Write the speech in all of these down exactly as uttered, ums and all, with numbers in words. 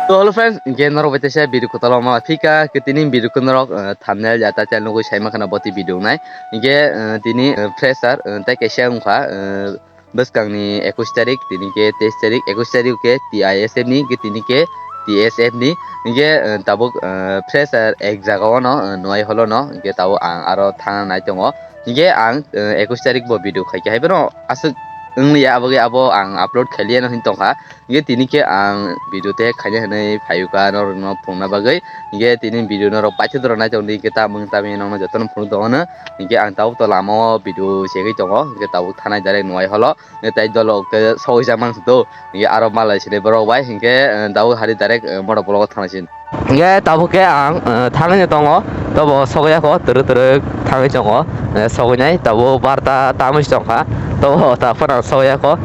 To hello friends, hingke norok bai teisa video kotor ma phika, ke tini video ko norok, eh, thumbnail ya title nugui sai ma khana boti video nai. Hingke, eh, tini, eh, fresher, eh, tai kaisa wngkha, eh, bwskang ni ekush tarik, tini ke teis tarik, ekush tarik ke T I S F ni, ke tini ke T S F ni. Hingke, eh, tabuk, eh, fresher ek jaga o no, eh, Noai holo no, hingke tabuk ang aro thang nai tongo. Hingke ang, eh, ekush tarik bo video khai khe hai bono aswk wng liya, abo khe abo ang upload khai liya no hin tongkha. Hingke tini khe ang video te khaina hinwi phaiuka norokno phunukna bagwi. Hingke tini video norok paithago rok naitongdi, hingke tamung tami nokno jotono phunuk tongo no. Hingke ang tabuk to lama o video segwi tongo, hingke tabuk thanai direct Noai holo. Hingke tai dolo khe sogwi jak mang sito. Hingke aro malai sini borok bai, hingke, eh, tabuk hari direct, eh, motor block o thanai sin. Hingke tabuk khe ang, eh, thangwi tongo, tobo sogya kho, twrwk twrwk thangwi tongo, eh, sogwi nai, tabuk barta tamwi tongkha, tobo ta phano sogya kho.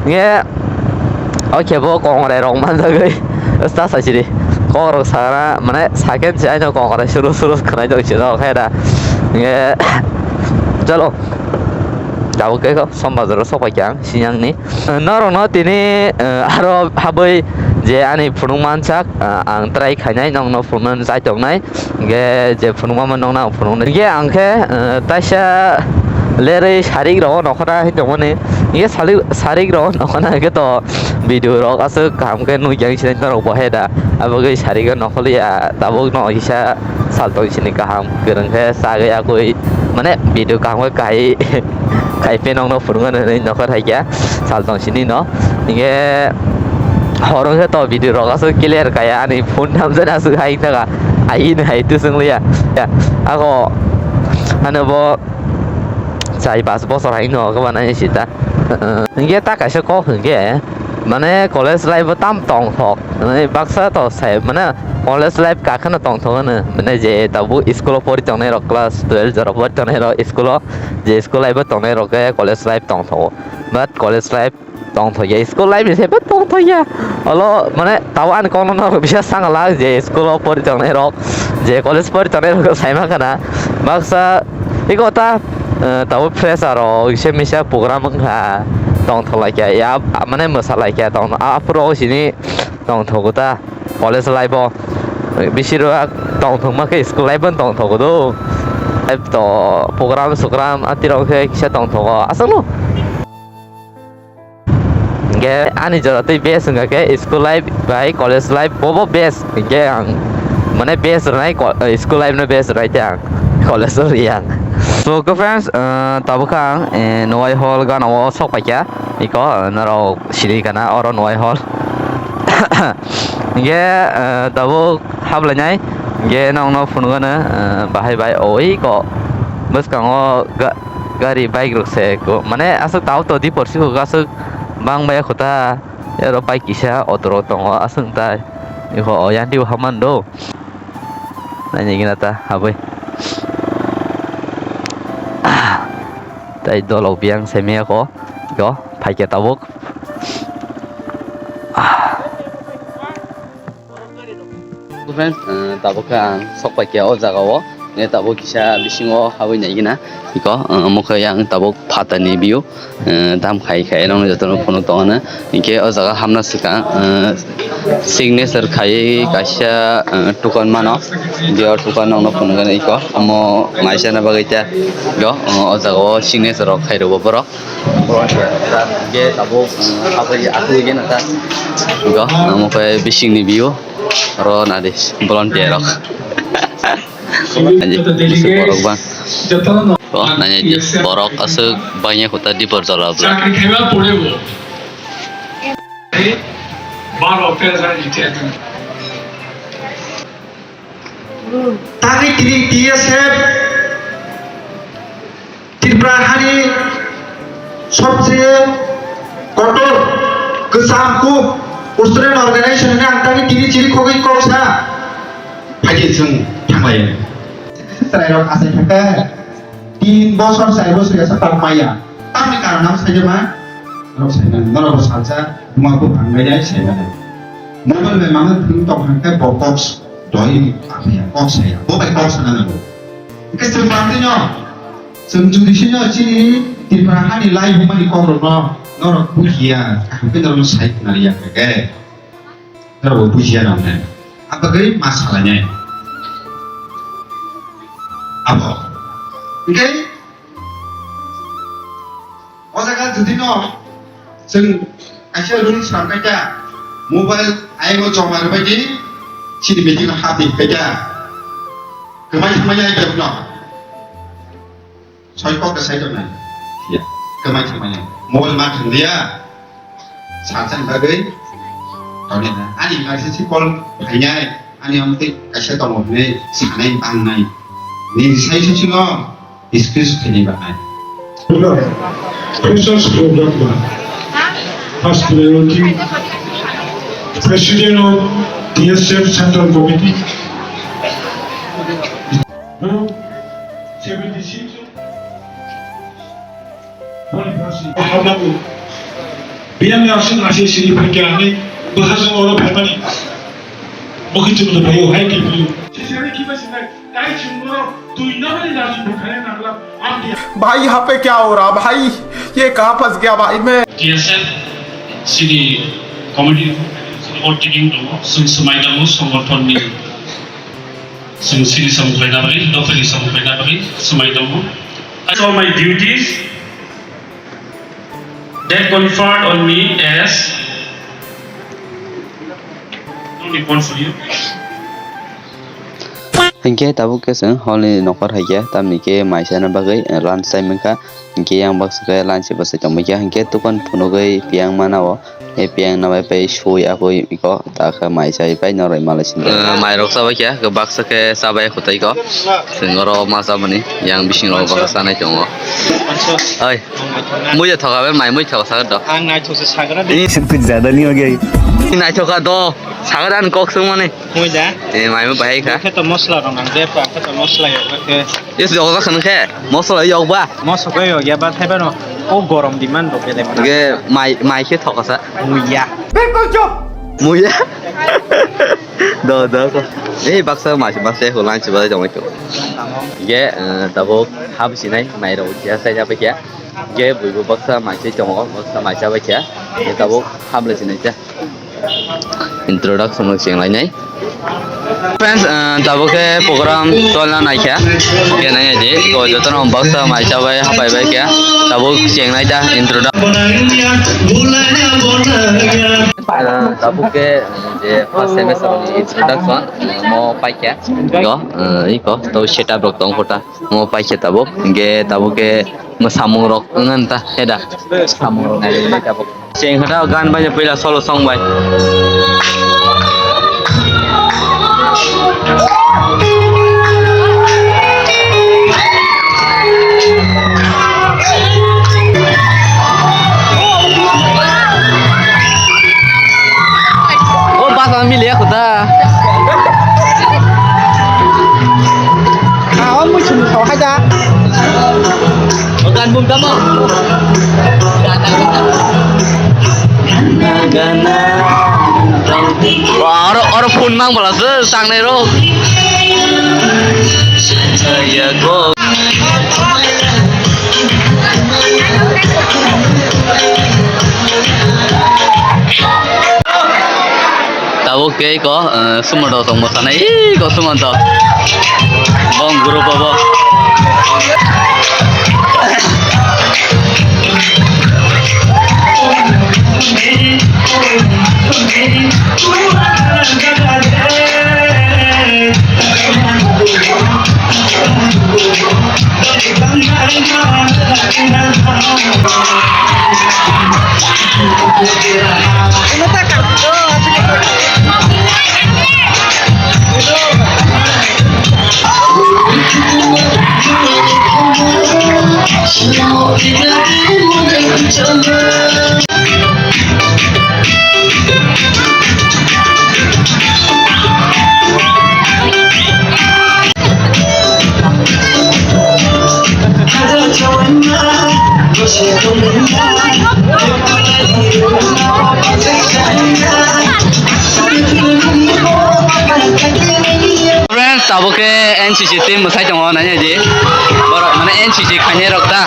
Hingke, o khe bo kongrai rok manjagwi, ta sai sidi, kok rok sana, mane, cycle se aino kongrai suru suru khwnai tong sino khe da. Hingke, chalo, tabuk khe kho, som bazar o sok pai khe ang, siyang ni. Norokno tini, eh, aro habwi je ani phunuk mansak, eh, ang try khainai, nokno phunukna chai tongnai, hingke je phunukma nokno ang phunuknai. Hingke ang khe, eh, taisa lerwi sarik rok nokhora hai tongmani, hingke salik, sarik rok nokhona hingke to video rok aswk kaham khe nukya ang sinai norok bo hai da, abagwi sarik o nokholiya tabuk no kisa sal tong sini kaham kwrwng khe chagwi akwi mane video kaham khe kai. Khai phe nokno phunukna hinwi nokha thaikya sal tong sini no. Hingke horo khe to video rok aswk clear kaya ani phone thamjani aswk hai thaka. Ai ni hai tu swngliya. Ya, ako ano bo chai pas bosor hai no kaba nai sita. Hingke ta kaisa kok hingke mane college life bo tam tongthok. Mane baksa to sai mane college life kakheno tongthok hwno. Mane je tabuk school o pori tongnai rok class twelve jora pori tongnai rok school o. Je school life o tongnai rok khe college life tongthogo, but college life tongthokya, school life ni saibo tongthokya. Olo mane tabo ani kokno no bisa sangalak je school o pori tongnai rok, je college pori tongnai rok sai mankha na baksa eko ta, eh, tabo fresher rok kisa misa program wngkha tongthok laikya ya, mane mwsa laikya tong aphuru sini tongthogo ta. College life o bisi rok tongthok ma khe school life o tongthogo do. Life to program sukram atirok khe kisa tongthogo aswkno. Hingke ani jora twi best wngkha khe school life bai college life bobo best hingke ang mane best rwnai ko-, school life no best rwnai te ang college o riyang. So khe friends, eh, tabuk khe ang, eh, Noai hall gana o sok paikha iko norok siri kana oro Noai hall. Hingke, eh, tabuk hablainai, hingke nokno phunukgano, eh, bahai bai oi ko bwskango ga-, gari bike rok se ko, mane aswk tao to dipor si ko aswk bang bai kho ta, ero bike kisa auto rok tongo aswk tai, iko o yang tio haman do, naini gina ta haboi. Tai dolok biyang se miyako, iko phaikhe tabuk. Friends, eh, tabuk khe ang sok paikha o jaga o, eh, tabuk kisa bisingo habwi nai gina, iko, eh, omo khe yang tabuk phatarni view, eh, dam khai khai nokno jotono phunuk tongmani, hinkhe o jaga hamna swkang, eh, signature khaiwi kaisa, eh, token mano, je o token nokno phunukgani iko, omo mai chana bagwi ta, iko, eh, o jaga o signature rok khai rwo borok. Hingke tabuk, ah, habwi atwi gena ta. Go, amo khe bisingni view. Oro nadi, volunteer rok. Ani, bisi borok bang. Go, nanya je, borok aswk bangya kota dipor jola bla. চাকরি খাইবা পড়ে। বারো তেরো হাজার। Tangwi tini T S F Tripura hani sobcheye kotor kwcham kuk student organization hwnwi ang tangwi tini chiri khogwi kok sa. Phaidi chwng thanglai. Chwrairok achai thangkhe tin bosor char bosor yasa tang maya. Tamni karon ang saijama. Norok saimani, norok bo salsa, buma buphang bai dai saimani. Mobile bai mangno thwng tong hangkhe bo kok s-, doi aphia, kok saya. Bo bai kok sana nango. Hingke chwng bangtino, chwng judisino chini Tripura hani lai bumani kokrokno norok bujiya, kaham khe norokno sai khna riya hingke. Abo bujiya nang nai. Abagwi ma salainai. Abo. Hingke o jaga jodi no chwng kaisa rung slam kaita mobile ayego joma rwbaidi chini meeting o hapni kaita kwmai thangmani ayego no. Soi kok da sai tongnai. Ya, kwmai thangmani. Mobile ma thanglia. Salsa ni bagwi. Tongni na. Ani emergency call phainai. Ani amtwi kaisa tongo hinwi sanai bangnai. Ni sai sai sino discuss khainai bangnai. Freshers program ba. First priority. President of D S F Central Committee. Seventy six. Biyang ni aswk nasi sini phaikha ani bwsajwk oro phaimani. Bokhe chwngno phaio hai khe phaio. Sisari khiba sinai tai chwngno twi nabani rajni bwkhani nangla amdia. भाई, यहाँ पे क्या हो रहा भाई? ये कहाँ फंस गया भाई मैं? D S F sini committee report taking tongo, chwng swmai tongo, songothon ni. Chwng sini samung khlaina bagwi, dophani samung khlaina bagwi swmai tongo. I saw my duties that conferred on me as report for you. Hinkhe tabuk khe chwng hol ni nokhor hai khe, tamni khe mai sana bagwi lunch time wngkha. Hinkhe yang baksa khe lunch se bwsai tongmai khe, hinkhe tukon phunugwi piyang mana o. E piyang na bai pai sui akui iko ta khe mai chai pai noroi malai sini. Ah, mai rok chabai khe, khe baksa khe chabai khutai ko. Singoro ma chabani yang bising rok baksa chanai tongo. Oi. Muya thoka be mai mui thoka sagar do. Ang naithok se sagra de. Ih, sipit jada ni oge. Naithoka do. Sagar an kok sung mani. Muya. E mai mui bahai kha. Khe to mosla rok nang de pa khe to mosla yo khe. Yes, yokjak khe nang khe. Mosla yokba. Mosla ko yok ya ba thai ba no. O gorom di man rok ya de. Ge mai mai khe thokasa. Muya. Bilkul chup. Muya. Do do ko. Ei baksa mai baksa ko lan chiba jong ko. Ge tabuk hab sinai mai rok ya sai ya ba kya. Ge buibo baksa mai se tongo baksa mai sa ba kya. Tabuk hab le sinai ta. Introduction rok cheng lainai. Friends, ah, tabuk khe program cholna naikha. Khe nai di, ko jotono baksa mai chabai hapai bai khe. Tabuk cheng nai da introduction. Ah, tabuk khe je first semester ni introduction mo paikha. Go, ah, iko to setup rok tong kota. Mo paikha tabuk. Ge tabuk khe mo samung rok ngan ta heda. Samung rok nai tabuk. Cheng hata gan bai puila solo song bai. O bas ang mili aku ta. Ah, o muchung thok hai da. O gan bum tamo. Oro oro phone mang bala se sangnai ro. Tabuk tei ko, eh, Sumanto tong mosanai, ih, ko Sumanto. Bong group obo. Friends, tabuk khe N C C team mwsai tongo, nainai di. Borok mane N C C khainai rok ta.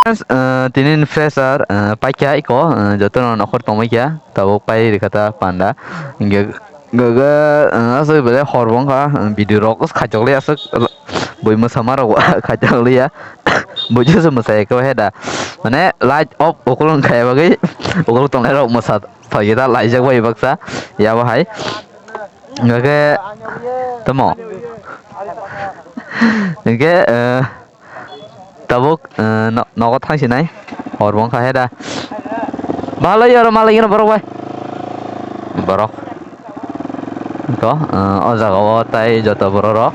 Friends, ah, tini ni fresher, ah, paikha iko, ah, joto no nokhor tongmai kha, tabuk pai rikha ta panda. Hingke, hingke, ah, aswk belai hor bo wngkha, ah, video rok khaichok le aswk, bui mwsa ma rok khaichok liya. Bui joto mwsa ya khe da. Mane light off ukulung khai bagwi, ukulung tongnai rok mwsa thoi khe da laijak bai baksa, ya bo hai. Hingke, tamo. Hingke, ah, Tabuk, eh, no-, nogo thang sinai. Hor bo wngkha he da. Bahai lai oro malai gino borok bai. Borok. To, eh, o jaga o tai joto borok rok.